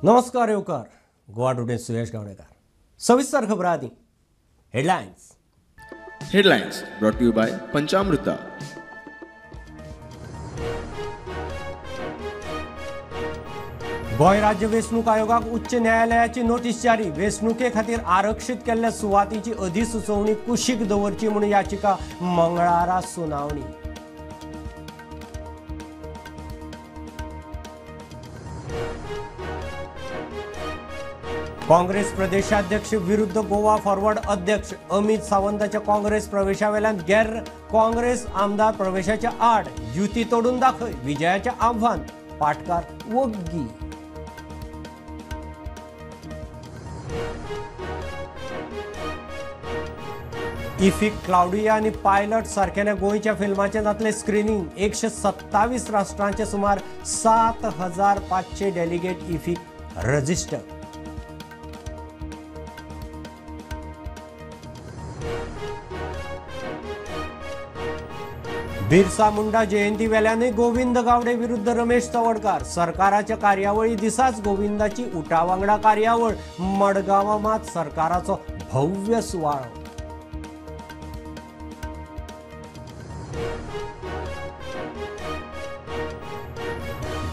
नमस्कार येवकार गोवा टुडे सुयश गावणेकर. सविस्तर खबर आदी headlines. Headlines brought to you by Panchamruta. Goa राज्य वेंचणूक आयोगाक उच्च न्यायालयाची नोटीस जारी. वेंचणुके खातीर आरक्षीत केल्ल्या सुवातीची अधिसुचोवणी कुशीक दवरची म्हूण याचिका मंगळारा सुनावणी. काँग्रेस प्रदेशाध्यक्ष विरुद्ध गोवा फॉरवर्ड अध्यक्ष अमित सावंताच्या काँग्रेस प्रवेशावेल्यान गैर काँग्रेस आमदार प्रवेशाच्या आड युती तोडून दाखय विजयाचे आव्हान पाटकार वग्गी. इफिक क्लाउडिया आनी पायलट सारकेल्या गोंयच्या फिल्माचें जातलें स्क्रिनींग. 127 राष्ट्रांचे सुमार 7500 delegate epic register. Birsa Munda जयंती वेल्यानूय गोविंद गावडे विरुद्ध रमेश तवडकार. सरकाराच्या कार्यावळी दिसाच गोविंदाची उटा वांगडा कार्यावळ. मडगांवां मात सरकाराचो भव्य सुवाळो.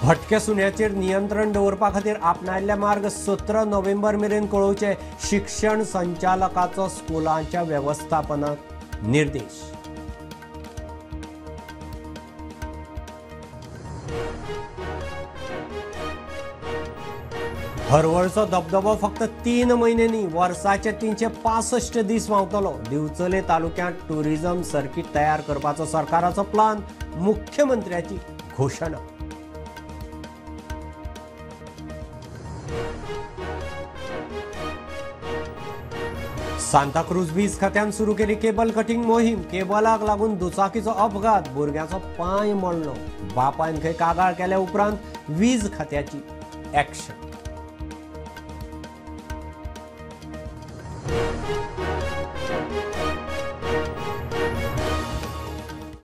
भटक्या सुण्याचेर नियंत्रण दवरपा खातीर आपणायल्ले मार्ग 17 नोव्हेंबर मेरेन कळोवचे शिक्षण संचालकाचो स्कुलांच्या वेवस्थापनाक निर्देश. हरवळचो धबधबो फक्त 3 म्हयने न्ही वर्साचे 365 दीस व्हांवतलो. दिवचले तालुक्यांत टुरिझम सर्किट तयार करपाचो सरकाराचो प्लान. मुख्यमंत्र्याची घोशणा. सांताक्रूज वीज खात्यान सुरू केली केबल कटिंग मोहीम. केबलाक लागून दुचाकीचो अपघात. भुरग्याचो पांय मोडलो. बापायन खंय कागाळ केल्या उपरांत वीज खात्याची ऍक्शन.